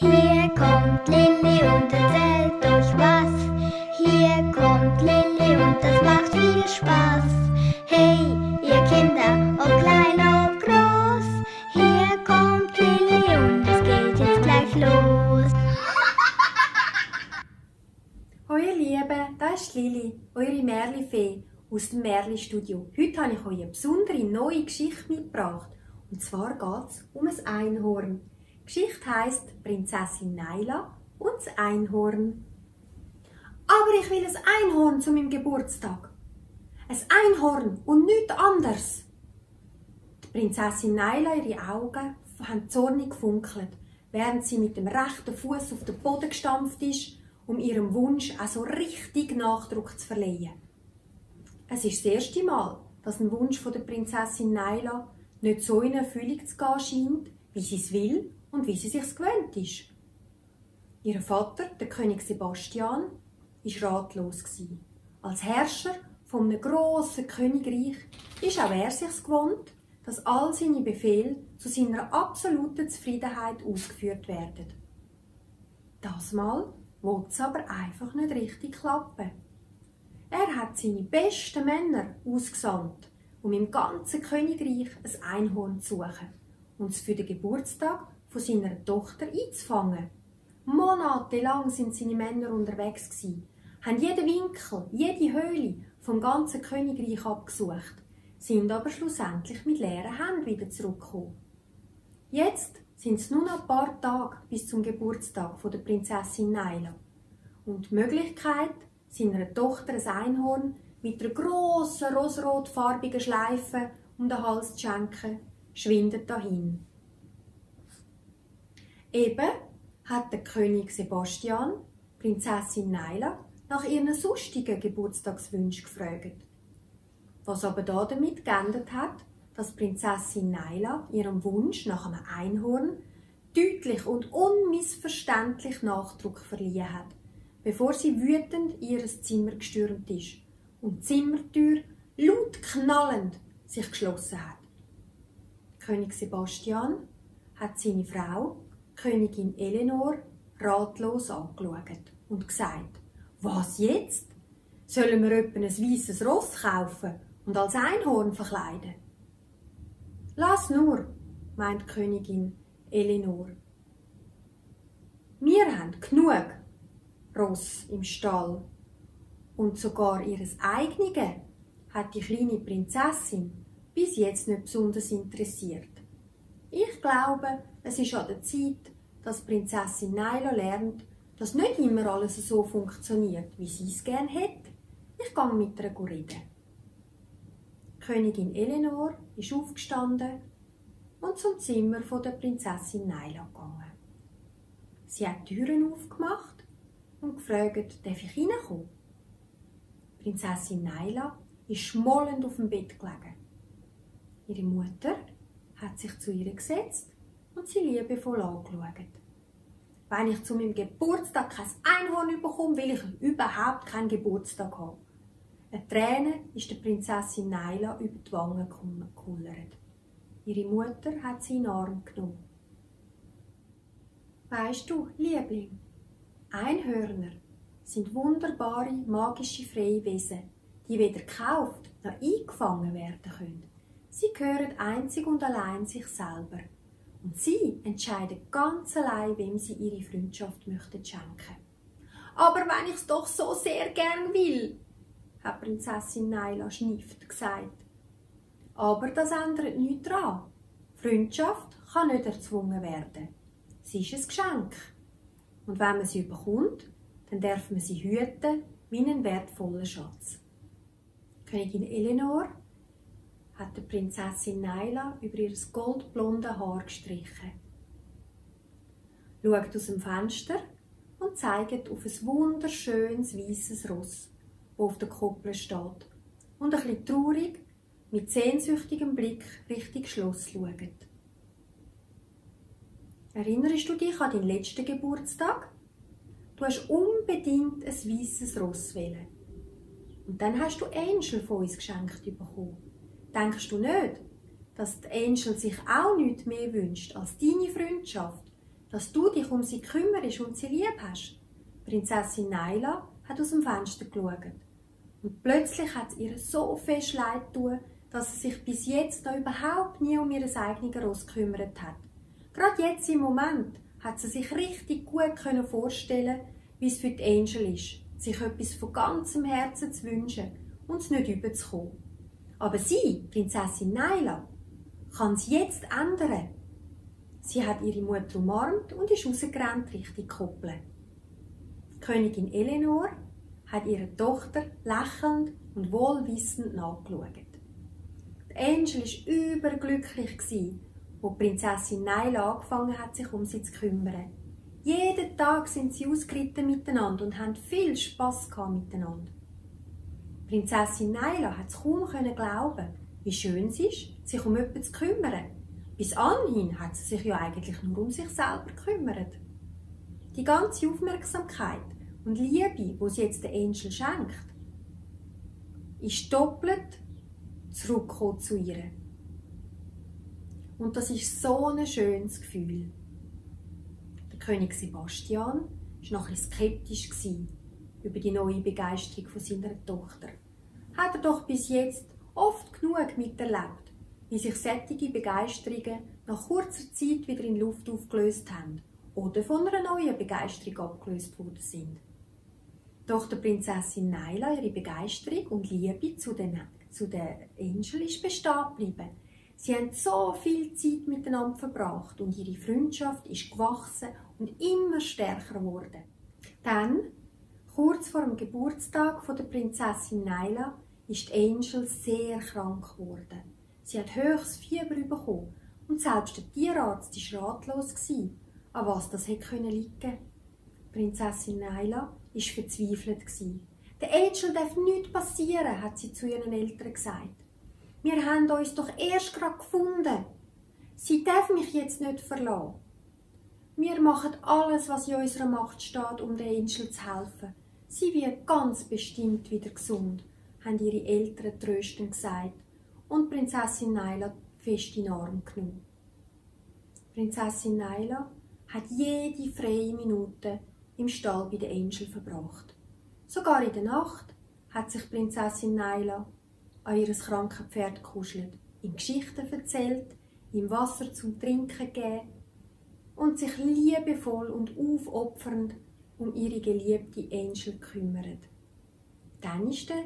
Hier kommt Lilli und erzählt euch was. Hier kommt Lilli und das macht viel Spaß. Hey, ihr Kinder, ob klein, ob groß. Hier kommt Lilli und es geht jetzt gleich los. Hallo ihr Lieben, das ist Lilli, eure Märli-Fee aus dem Märli-Studio. Heute habe ich euch eine besondere neue Geschichte mitgebracht. Und zwar geht es um ein Einhorn. Die Geschichte heisst Prinzessin Naila und das Einhorn. Aber ich will ein Einhorn zu meinem Geburtstag. Ein Einhorn und nichts anderes. Die Prinzessin Naila, ihre Augen haben zornig gefunkelt, während sie mit dem rechten Fuß auf den Boden gestampft ist, um ihrem Wunsch auch so richtig Nachdruck zu verleihen. Es ist das erste Mal, dass ein Wunsch von der Prinzessin Naila nicht so in Erfüllung zu gehen scheint, wie sie es will und wie sie sich gewöhnt ist. Ihr Vater, der König Sebastian, war ratlos. Als Herrscher von einem grossen Königreich ist auch er sich gewohnt, dass all seine Befehle zu seiner absoluten Zufriedenheit ausgeführt werden. Das Mal wollte es aber einfach nicht richtig klappen. Er hat seine besten Männer ausgesandt, um im ganzen Königreich ein Einhorn zu suchen und es für den Geburtstag von seiner Tochter einzufangen. Monatelang sind seine Männer unterwegs gewesen, haben jeden Winkel, jede Höhle vom ganzen Königreich abgesucht, sind aber schlussendlich mit leeren Händen wieder zurückgekommen. Jetzt sind es nur noch ein paar Tage bis zum Geburtstag der Prinzessin Naila. Und die Möglichkeit, seiner Tochter ein Einhorn mit einer grossen rosrotfarbigen Schleife um den Hals zu schenken, schwindet dahin. Eben hat der König Sebastian Prinzessin Naila nach ihren sonstigen Geburtstagswünschen gefragt. Was aber damit geändert hat, dass Prinzessin Naila ihrem Wunsch nach einem Einhorn deutlich und unmissverständlich Nachdruck verliehen hat, bevor sie wütend in ihr Zimmer gestürmt ist und die Zimmertür laut knallend sich geschlossen hat. König Sebastian hat seine Frau, Königin Eleanor, ratlos angeschaut und gesagt: «Was jetzt? Sollen wir etwa ein weisses Ross kaufen und als Einhorn verkleiden?» «Lass nur», meint Königin Eleanor. «Wir haben genug Ross im Stall und sogar ihres eigenen hat die kleine Prinzessin bis jetzt nicht besonders interessiert. Ich glaube, es ist an der Zeit, dass Prinzessin Naila lernt, dass nicht immer alles so funktioniert, wie sie es gerne hätte. Ich gehe mit ihr reden.» Königin Eleanor ist aufgestanden und zum Zimmer der Prinzessin Naila gegangen. Sie hat die Türen aufgemacht und gefragt: «Darf ich reinkommen?» Prinzessin Naila ist schmollend auf dem Bett gelegen. Ihre Mutter hat sich zu ihr gesetzt und sie liebevoll angeschaut. «Wenn ich zu meinem Geburtstag kein Einhorn bekomme, will ich überhaupt keinen Geburtstag haben.» Eine Träne ist der Prinzessin Naila über die Wangen gekullert. Ihre Mutter hat sie in den Arm genommen. «Weisst du, Liebling, Einhörner sind wunderbare, magische freie Wesen, die weder gekauft noch eingefangen werden können. Sie gehören einzig und allein sich selber. Und sie entscheiden ganz allein, wem sie ihre Freundschaft möchten schenken.» «Aber wenn ich es doch so sehr gern will», hat Prinzessin Naila schnieft gesagt. «Aber das ändert nichts daran. Freundschaft kann nicht erzwungen werden. Sie ist ein Geschenk. Und wenn man sie bekommt, dann darf man sie hüten wie einen wertvollen Schatz.» Königin Eleanor hat der Prinzessin Naila über ihr goldblonde Haar gestrichen, schaut aus dem Fenster und zeigt auf ein wunderschönes weisses Ross, das auf der Koppel steht und ein bisschen traurig mit sehnsüchtigem Blick Richtung Schloss schaut. «Erinnerst du dich an deinen letzten Geburtstag? Du hast unbedingt ein weisses Ross wollen. Und dann hast du Angel von uns geschenkt bekommen. Denkst du nicht, dass die Angel sich auch nichts mehr wünscht als deine Freundschaft, dass du dich um sie kümmerst und sie lieb hast. Prinzessin Naila hat aus dem Fenster geschaut. Und plötzlich hat es ihr so fest leid getan, dass sie sich bis jetzt noch überhaupt nie um ihr eigenes Ross gekümmert hat. Gerade jetzt im Moment hat sie sich richtig gut vorstellen, wie es für die Angel ist, sich etwas von ganzem Herzen zu wünschen und es nicht überzukommen. Aber sie, Prinzessin Naila, kann es jetzt ändern. Sie hat ihre Mutter umarmt und ist rausgerannt Richtung Koppel. Die Königin Eleanor hat ihre Tochter lächelnd und wohlwissend nachgeschaut. Die Angel war überglücklich, als Prinzessin Naila angefangen hat, sich um sie zu kümmern. Jeden Tag sind sie ausgeritten miteinander und hatten viel Spass miteinander. Prinzessin Naila hat es kaum glauben, wie schön es ist, sich um jemanden zu kümmern. Bis anhin hat sie sich ja eigentlich nur um sich selber gekümmert. Die ganze Aufmerksamkeit und Liebe, die sie jetzt der Angel schenkt, ist doppelt zurückgekommen zu ihr. Und das ist so ein schönes Gefühl. Der König Sebastian war noch ein bisschen skeptisch über die neue Begeisterung von seiner Tochter. Hat er doch bis jetzt oft genug miterlebt, wie sich solche Begeisterungen nach kurzer Zeit wieder in Luft aufgelöst haben oder von einer neuen Begeisterung abgelöst worden sind. Doch der Prinzessin Naila, ihre Begeisterung und Liebe zu der Angel ist bestehen geblieben. Sie haben so viel Zeit miteinander verbracht und ihre Freundschaft ist gewachsen und immer stärker geworden. Dann, kurz vor dem Geburtstag der Prinzessin Naila, ist die Angel sehr krank geworden. Sie hat höchstes Fieber bekommen und selbst der Tierarzt war ratlos, an was das hätte liegen können. Prinzessin Naila war verzweifelt. Der Angel darf nichts passieren, hat sie zu ihren Eltern gesagt. Wir haben uns doch erst gerade gefunden. Sie darf mich jetzt nicht verlassen. Wir machen alles, was in unserer Macht steht, um der Angel zu helfen. Sie wird ganz bestimmt wieder gesund, haben ihre Eltern tröstend gesagt und Prinzessin Naila fest in den Arm genommen. Prinzessin Naila hat jede freie Minute im Stall bei der Angel verbracht. Sogar in der Nacht hat sich Prinzessin Naila an ihr krankes Pferd gekuschelt, ihm Geschichten erzählt, ihm Wasser zum Trinken gegeben und sich liebevoll und aufopfernd um ihre geliebte Angel gekümmert. Dann ist der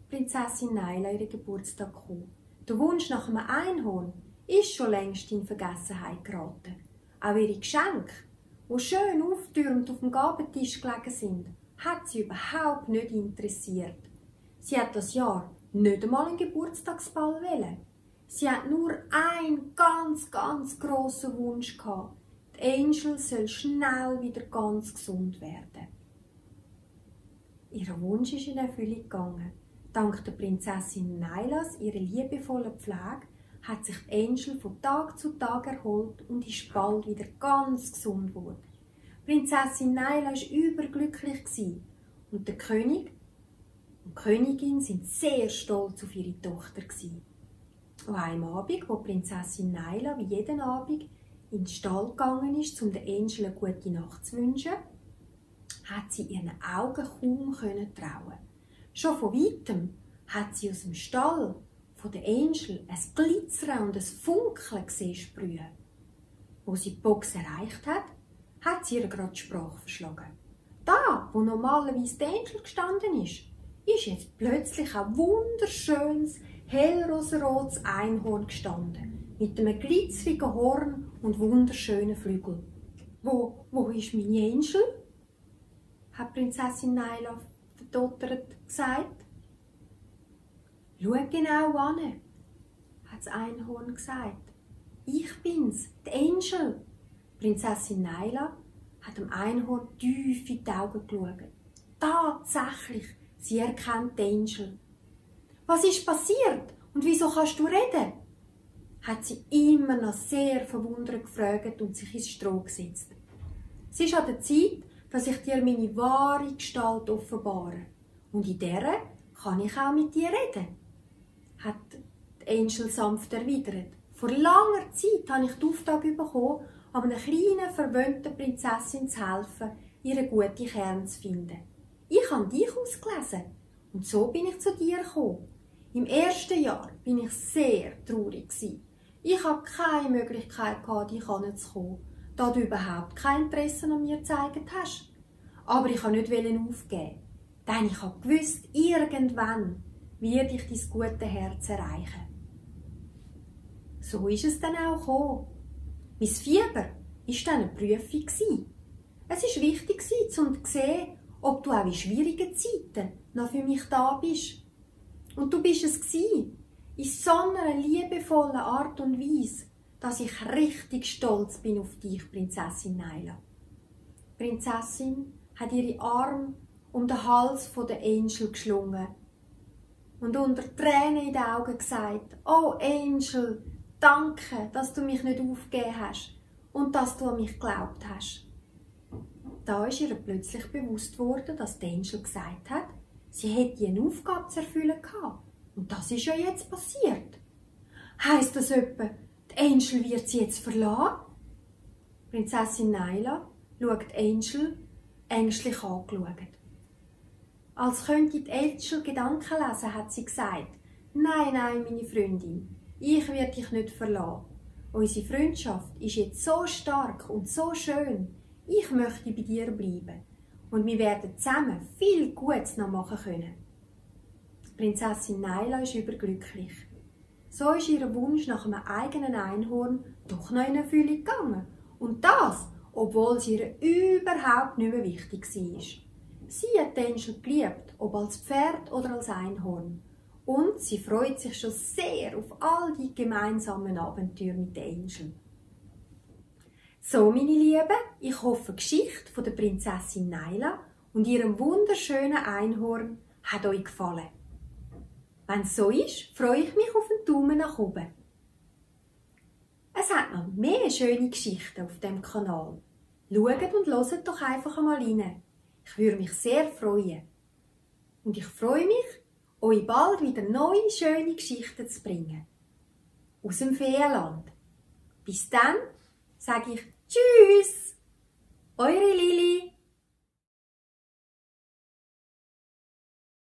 Prinzessin Naila ihren Geburtstag gekommen. Der Wunsch nach einem Einhorn ist schon längst in Vergessenheit geraten. Auch ihre Geschenke, die schön auftürmt auf dem Gabentisch gelegen sind, hat sie überhaupt nicht interessiert. Sie hat das Jahr nicht einmal einen Geburtstagsball wollen. Sie hat nur einen ganz grossen Wunsch gehabt. Die Angel soll schnell wieder ganz gesund werden. Ihr Wunsch ist in Erfüllung gegangen. Dank der Prinzessin Nailas, ihrer liebevollen Pflege, hat sich die Angel von Tag zu Tag erholt und ist bald wieder ganz gesund geworden. Prinzessin Naila war überglücklich und der König und die Königin sind sehr stolz auf ihre Tochter. An einem Abend, wo Prinzessin Naila wie jeden Abend in den Stall gegangen ist, um der Angel eine gute Nacht zu wünschen, hat sie ihren Augen kaum trauen. Schon von weitem hat sie aus dem Stall von der Angel ein Glitzern und ein Funkeln gesehen sprühen. Wo sie die Box erreicht hat, hat sie ihr gerade die Sprache verschlagen. Da, wo normalerweise die Angel gestanden ist jetzt plötzlich ein wunderschönes, hellrosarotes Einhorn gestanden, mit einem glitzerigen Horn und wunderschönen Flügeln. Wo ist meine Angel? Hat Prinzessin Naila verdottert gesagt. Schau genau an, hat das Einhorn gesagt. Ich bin's, die Angel. Prinzessin Naila hat dem Einhorn tief in die Augen geschaut. Tatsächlich, sie erkennt die Angel. Was ist passiert und wieso kannst du reden? Hat sie immer noch sehr verwundert gefragt und sich ins Stroh gesetzt. Es ist an der Zeit, dass ich dir meine wahre Gestalt offenbare. Und in der kann ich auch mit dir reden, hat die Angel sanft erwidert. Vor langer Zeit habe ich den Auftrag bekommen, einer kleinen, verwöhnten Prinzessin zu helfen, ihren guten Kern zu finden. Ich habe dich ausgelesen und so bin ich zu dir gekommen. Im ersten Jahr bin ich sehr traurig. Ich hatte keine Möglichkeit, dich anzukommen, da du überhaupt kein Interesse an mir gezeigt hast. Aber ich wollte nicht aufgeben, denn ich wusste, irgendwann werde ich dein gute Herz erreichen. So ist es dann auch gekommen. Mein Fieber war dann eine Prüfung. Es war wichtig, um zu sehen, ob du auch in schwierigen Zeiten noch für mich da bist. Und du bist es in so einer liebevollen Art und Weise, dass ich richtig stolz bin auf dich, Prinzessin Naila. Die Prinzessin hat ihre Arme um den Hals der Angel geschlungen und unter Tränen in den Augen gesagt: «Oh Angel, danke, dass du mich nicht aufgegeben hast und dass du an mich geglaubt hast.» Da ist ihr plötzlich bewusst worden, dass die Angel gesagt hat, sie hätte eine Aufgabe zu erfüllen gehabt. Und das ist ja jetzt passiert. Heisst das etwa, die Angel wird sie jetzt verlassen? Prinzessin Naila schaut Angel ängstlich angeschaut. Als könnte die Angel Gedanken lesen, hat sie gesagt: «Nein, nein, meine Freundin, ich werde dich nicht verlassen. Unsere Freundschaft ist jetzt so stark und so schön. Ich möchte bei dir bleiben und wir werden zusammen viel Gutes noch machen können.» Prinzessin Naila ist überglücklich. So ist ihr Wunsch nach einem eigenen Einhorn doch noch in Erfüllung gegangen. Und das, obwohl es ihr überhaupt nicht mehr wichtig war. Sie hat den Angel geliebt, ob als Pferd oder als Einhorn. Und sie freut sich schon sehr auf all die gemeinsamen Abenteuer mit den Angel. So, meine Lieben, ich hoffe, die Geschichte von der Prinzessin Naila und ihrem wunderschönen Einhorn hat euch gefallen. Wenn es so ist, freue ich mich auf einen Daumen nach oben. Es hat noch mehr schöne Geschichten auf dem Kanal. Schaut und hört doch einfach einmal rein. Ich würde mich sehr freuen. Und ich freue mich, euch bald wieder neue schöne Geschichten zu bringen. Aus dem Feenland. Bis dann sage ich Tschüss, eure Lili.